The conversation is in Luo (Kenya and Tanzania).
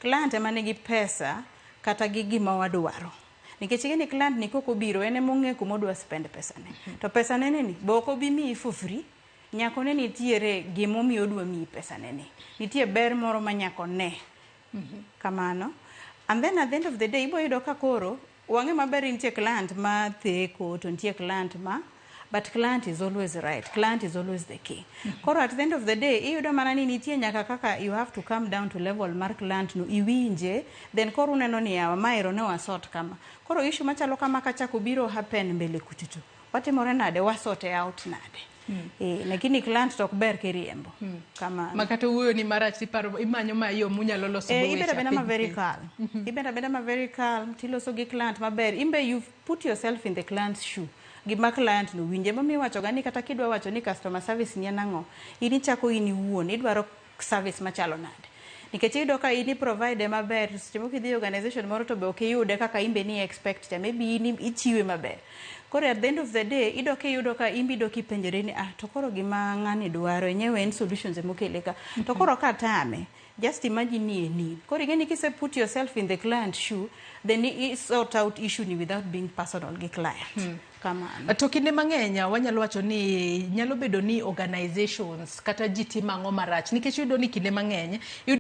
Client ema nigi pesa kata gi gima wadwaro. Nikech ing'e ni client ni kok obiro, en ema ong'e kuma odwa spend pesa ne. To pesa ne ni be ok obi miyi for free. Nyaka one nitiere gimomiyo odwa miyi pesa ne ni. Nitie ber moro ma nyaka one. Kamano. And then at the end of the day, ibo yudo ka koro wang'e maber ni nitie client ma theko to nitie client ma, but client is always right, client is always the king. Koro at the end of the day, iyudo mana ni nitie nyaka kaka you have to come down to level mar client no, iwinje, then koro uneno ni yawa maero ne wasort kama. Koro issue machalo kama kachako biro happen mbele kuchocho, watimore nade, wasorte out nade? Lakini client to ok ber kiriembo kamano. Ma kata wuoyo ni marach, iparo imanyo ma yo munyalo loso go ibedo weche abeda ma piny very piny. calm. Ibedo abeda ma very calm, tiloso gi client maber. Imbe you put yourself in the client's shoe. Gima client no winje momiyo iwacho ga ni kata kidwa wacho ni customer service ni en ang'o, in ichako in iwuon, idwaro service machalo nade. Nikech iyudo ka in i provide maber, to seche moko idhi e organization moro to be ok iyude kaka in be ni expect cha, maybe in ichiwe maber. Koro at the end of the day, idok iyudo ka in be idok ipenjori ni, "Ah, to koro gima ng'ani dwaro enyewe en solutions emokele ka. To koro katame, just imagine ni en in." Koro ing'e ni kise put yourself in the client shoe, then i sort out issue ni without being personal gi client. Kamano. To kinde mang'eny wanyalo wacho ni nyalo bedo ni organizations kata ji timo ang'o marach, nikech iyudo ni kinde mang'eny iyudo